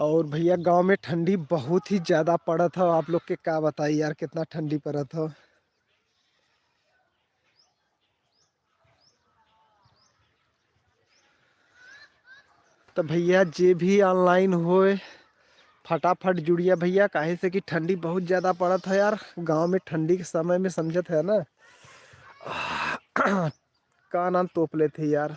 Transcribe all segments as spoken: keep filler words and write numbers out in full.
और भैया, गांव में ठंडी बहुत ही ज्यादा पड़त हो, आप लोग के का बताई यार, कितना ठंडी पड़त हो। तो भैया, जे भी online होए, फटाफट जुड़िया भैया, काहे से कि ठंडी बहुत ज्यादा पड़त है यार। गांव में ठंडी के समय में, समझत है ना, का नाम तोप लेते यार।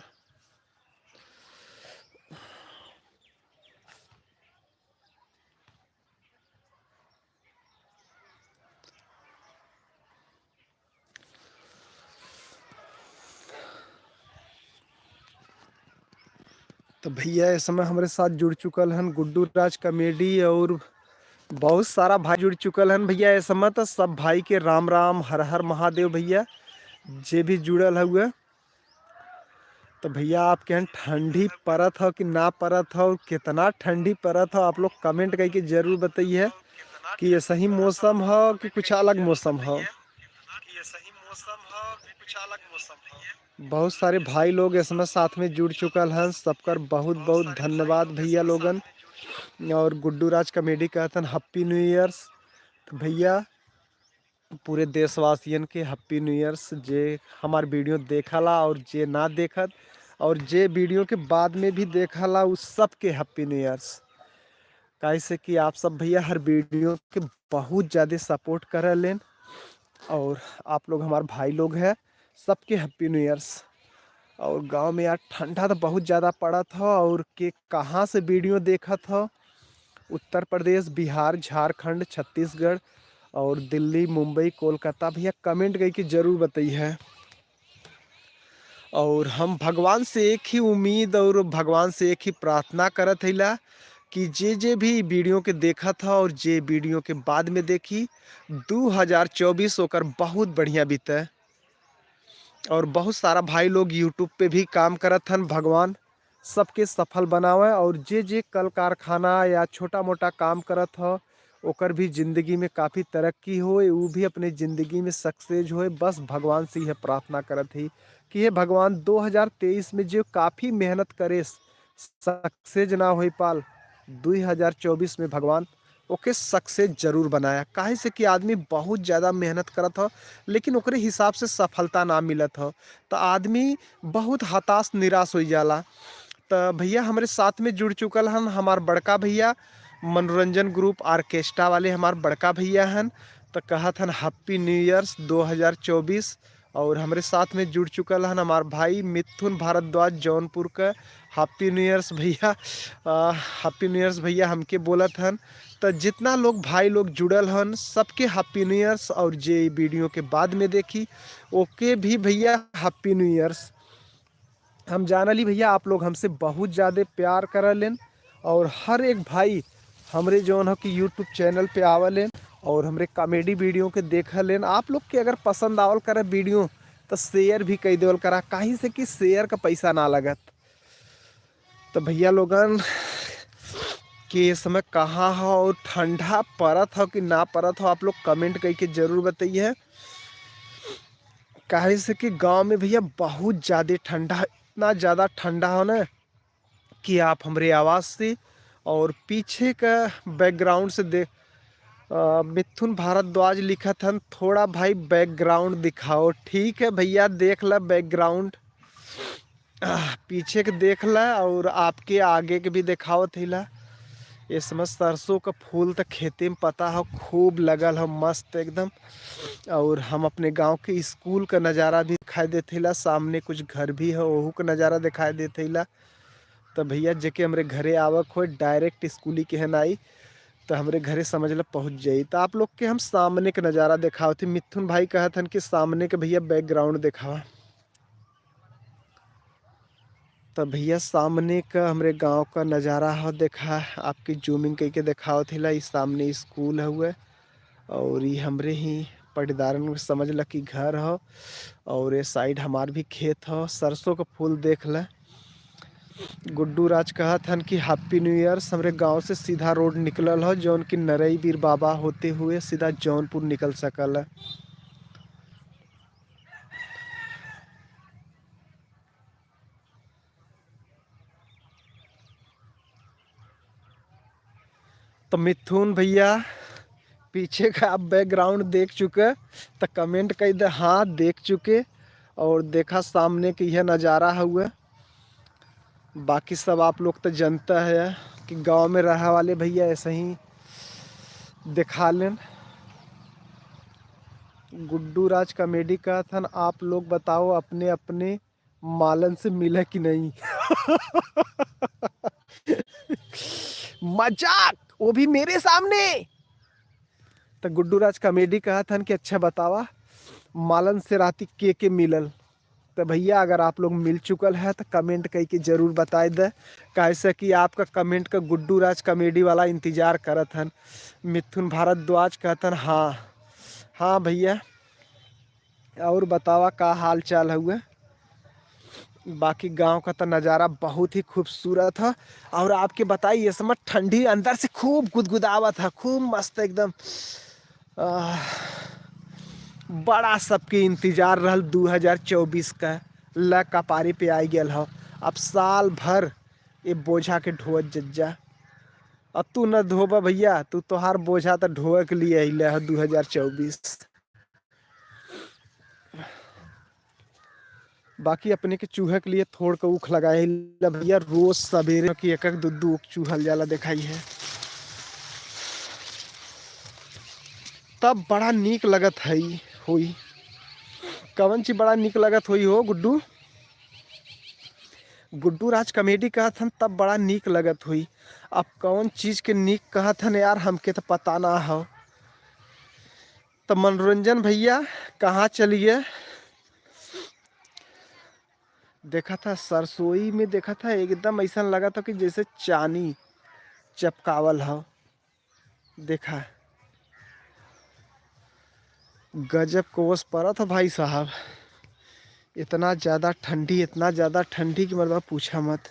तो भैया, इस समय हमरे साथ जुड़ चुकल हन गुड्डू राज कॉमेडी और बहुत सारा भाई जुड़ चुकल हन। भैया, इस समय तो सब भाई के राम राम, हर हर महादेव। भैया, जे भी जुड़ल हुए, तो भैया, आपके यहाँ ठंडी परत हो कि ना परत हो, कितना ठंडी परत हो, आप लोग comment करके जरूर बताइए कि ये सही मौसम हो कि कुछ अलग मौसम हो। बहुत सारे भाई लोग इसमें साथ में जुड़ चुकल हैं, सबकर बहुत बहुत धन्यवाद भैया लोगन। और गुड्डू राज कॉमेडी कहतन Happy New Years। तो भैया, पूरे देशवासियन के Happy New Years। जे हमार video देखला और जे ना देखत और जे video के बाद में भी देखला, उ सबके Happy New Years। काहे से कि आप सब भैया हर video के बहुत ज्यादा support कर लेन और आप लोग हमार भाई लोग हैं, सबके Happy New Years। और गांव में यार ठंडा तो बहुत ज्यादा पड़त हो, और के कहाँ से video देखत हो, उत्तर प्रदेश, बिहार, झारखंड, छत्तीसगढ़ और दिल्ली, मुंबई, कोलकाता, भैया comment करके जरूर बताइए। और हम भगवान से एक ही उम्मीद और भगवान से एक ही प्रार्थना करत हईला कि जे जे भी video के देखत ह और जे video के बाद में देखी, दू हजार चउबीस ओकर बहुत बढ़िया बीते। और बहुत सारा भाई लोग YouTube पे भी काम करत हन, भगवान सबके सफल बनावे। और जे जे कल कारखाना या छोटा मोटा काम करत ह, ओकर भी जिंदगी में काफ़ी तरक्की होए, ऊ भी अपने जिंदगी में success होए। बस भगवान से यह प्रार्थना करत ही कि हे भगवान, दो हज़ार तेईस में जो काफ़ी मेहनत करे, success ना होई पाल, दो हज़ार चउबीस में भगवान ओके success जरूर बनाया। काहे से कि आदमी बहुत ज़्यादा मेहनत करत ह, लेकिन ओकरे हिसाब से सफलता ना मिलत ह, तो आदमी बहुत हताश निराश हो जाला। तो भैया, हमरे साथ में जुड़ चुकल हन हमार बड़का भैया, मनोरंजन group orchestra वाले हमार बड़का भैया हन। तो कहत हन Happy New Years दो हज़ार चउबीस। और हमरे साथ में जुड़ चुकल हन हमार भाई मिथुन भारद्वाज जौनपुर का। Happy New Years भैया। अ, Happy New Years भैया हमके बोलत हन। तो जितना लोग भाई लोग जुड़ल हन, सबके Happy New Years। और जे video के बाद में देखी, ओके भी भैया Happy New Years। हम जानली भैया, आप लोग हमसे बहुत ज़्यादा प्यार कर लेन और हर एक भाई हमरे जौन हो कि YouTube channel पे आवा लेन और हमरे comedy video के देख लेन। आप लोग के अगर पसंद आवल करे video, तो share भी कई देवल करा, काहे से कि share का पैसा ना लगत। तो भैया लोगन, के इस समय कहाँ हो और ठंडा परत हो कि ना परत हो, आप लोग comment करके जरूर बताइए। काहे से कि गांव में भैया बहुत ज़्यादा ठंडा, इतना ज़्यादा ठंडा हो ना कि आप हमरे आवाज़ से और पीछे का background से दे-, अ, मिथुन भारद्वाज लिखत हन, "थोड़ा भाई background दिखाओ।" ठीक है भैया, देख ला background। आह, पीछे के देख ला और आपके आगे के भी देखावत हिला। इसमें सरसों का फूल त खेते में पता हो खूब लगल हो, मस्त एकदम। और हम अपने गांव के स्कूल का नज़ारा भी दिखाई देत हिला, सामने कुछ घर भी है, ओहू का नज़ारा दिखाई देत हिला। तो भैया, जेके हमरे घरे आवक हो, direct स्कूली के है नाई, तो हमरे घरे समझ ला पहुँच जाई। तो आप लोग के हम सामने के नज़ारा देखावत ही। मिथुन भाई कहत हन कि सामने के भैया background देखावा। तो भैया, सामने का हमरे गांव का नज़ारा हो, देखा, आपके zooming करके देखावत हिला। ई सामने स्कूल हउए और ई हमरे ही पटीदारन के समझ ला कि घर हो और ये side हमार भी खेत हो। सरसों का फूल देख ला। गुड्डू राज कहत हन कि Happy New Years, हमरे गांव से सीधा road निकलल हो, जौन कि नरई बीर बाबा होते हुए सीधा जौनपुर निकल सकल है। तो मिथुन भैया, पीछे का आप background देख चुके, तो comment कर दे, हाँ, देख चुके। और देखा, सामने के यह नज़ारा हुआ। बाकी सब आप लोग तो जनता है कि गांव में रहे वाले भैया ऐसे ही दिखा लेन। गुड्डू राज comedy कहत हन, आप लोग बताओ, अपने अपने मालन से मिला कि नहीं? मजाक, वो भी मेरे सामने। तो गुड्डू राज comedy कहत हन कि अच्छा बतावा, मालन से राती के के मिलल? तो भैया, अगर आप लोग मिल चुकल है तो comment करके जरूर बताए दे, काहे से कि आपका comment का गुड्डू राज comedy वाला इंतजार करत हन। मिथुन भारद्वाज कहत हन, हाँ, हाँ भैया, और बतावा का हाल चाल हुआ? बाकी गांव का तो नज़ारा बहुत ही खूबसूरत है। और आपके बताई, ये समय ठंडी अंदर से खूब गुदगुदावत है, खूब मस्त एकदम। आह, बड़ा सबके इंतजार रहल दू हजार चउबीस का, ल कपारे पे आ गेल हो। अब साल भर ये बोझा के ढोवत जज्जा। अब तू न धोबा भैया, तू, तोहार बोझा तो ढोवे के लिए अइले हो दू हजार चउबीस। बाकी अपने के चूहे के लिए थोड़ के ऊख लगाए ला भैया, रोज सवेरे की एक एक दू दू ऊख चूहल जाला, देखाई है। तब बड़ा नीक लगत है होई। कवन चीज बड़ा नीक लगत होई हो गुड्डू? गुड्डू राज comedy कहत हन तब बड़ा नीक लगत होई। अब कौन चीज के नीक कहत हन यार, हमके तो पता ना हो। तो मनोरंजन भैया कहाँ चलिए? देखा था सरसोई में, देखा था एकदम ऐसा लगा था कि जैसे चानी चपकावल हो। देखा, गजब कोस पड़त हो भाई साहब। इतना ज़्यादा ठंडी, इतना ज़्यादा ठंडी कि मर्दवा पूछा मत।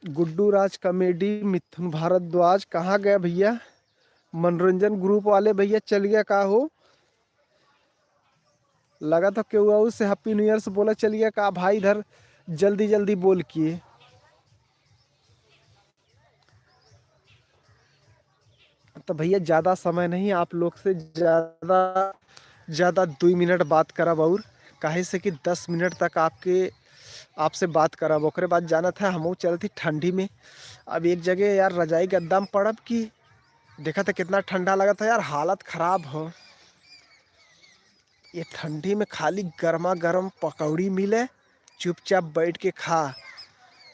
गुड्डू राज comedy, मिथुन भारद्वाज कहाँ गए भैया? मनोरंजन group वाले भैया चल गया का हो? लगा तो केहू और से Happy New Year से बोला चल गया का भाई, इधर जल्दी जल्दी बोल किए। तो भैया ज़्यादा समय नहीं, आप लोग से ज़्यादा ज़्यादा दुई मिनट बात करब और काहे से कि दस मिनट तक आपके, आपसे बात करब, ओकरे बाद जानत है हमहू चलत ही ठंडी में। अब एक जगह यार रजाई गद्दा में पड़ब कि देखा था कितना ठंडा लगा था यार, हालत खराब हो। ये ठंडी में खाली गर्मा गर्म पकौड़ी मिले, चुपचाप बैठ के खा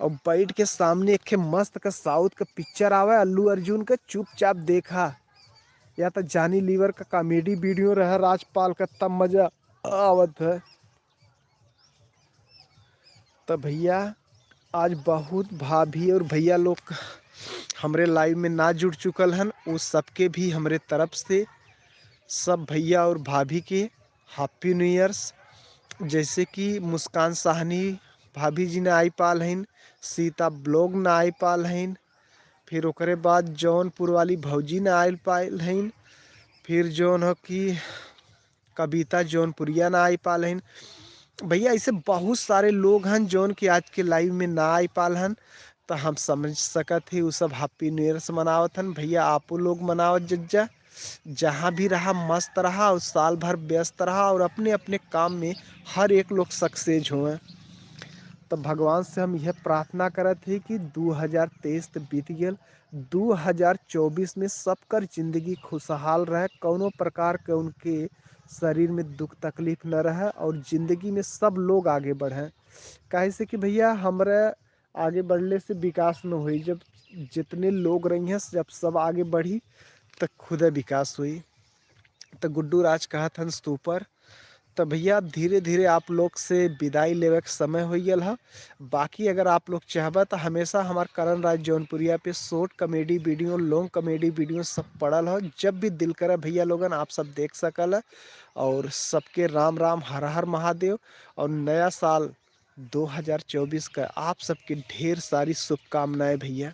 और बैठ के सामने एक ठे मस्त का South का picture आवे अल्लू अर्जुन का, चुपचाप देखा। या तो Johnny Lever का comedy video रहे राजपाल का, तब मजा आवत है। तो भैया आज बहुत भाभी और भैया लोग हमरे live में ना जुड़ चुकल हन, उ सबके भी हमरे तरफ से सब भैया और भाभी के Happy New Years। जैसे कि मुस्कान साहनी भाभी जी ना आई पाल हइन, सीता vlog ना आई पाल हइन, फिर ओकरे बाद जौनपुर वाली भौजी ना आइल पाइल हइन, फिर जौन हो कि कविता जौनपुरिया ना आई पाल हइन। भैया ऐसे बहुत सारे लोग हन जौन कि आज के live में ना आई पाल हन, तो हम समझ सकत ही उ सब Happy New Year से मनावत हन। भैया आपो लोग मनावत जज्जा, जहाँ भी रहा मस्त रहा और साल भर व्यस्त रहा और अपने अपने काम में हर एक लोग success होए। तो भगवान से हम यह प्रार्थना करत ही कि दू हजार तेईस तो बीत गेल, दू हजार चउबीस में सबकर जिंदगी खुशहाल रहे, कौनो प्रकार के उनके शरीर में दुख तकलीफ न रहे और जिंदगी में सब लोग आगे बढ़े। काहे से कि भैया हमरे आगे बढ़ले से विकास न होई, जब जितने लोग रही हैं जब सब आगे बढ़ी तो खुदे विकास हुई। तो गुड्डू राज कहत हन super। तो भैया अब धीरे धीरे आप लोग से विदाई लेवे के समय हो गल है। बाकी अगर आप लोग चाहबा तो हमेशा हमार करण राज जौनपुरिया पे short comedy video, long comedy video सब पड़ल हो। जब भी दिल करे भैया लोगन आप सब देख सकल है। और सबके राम राम, हर हर महादेव। और नया साल दो हज़ार चउबीस का आप सबके ढेर सारी शुभकामनाएं भइया।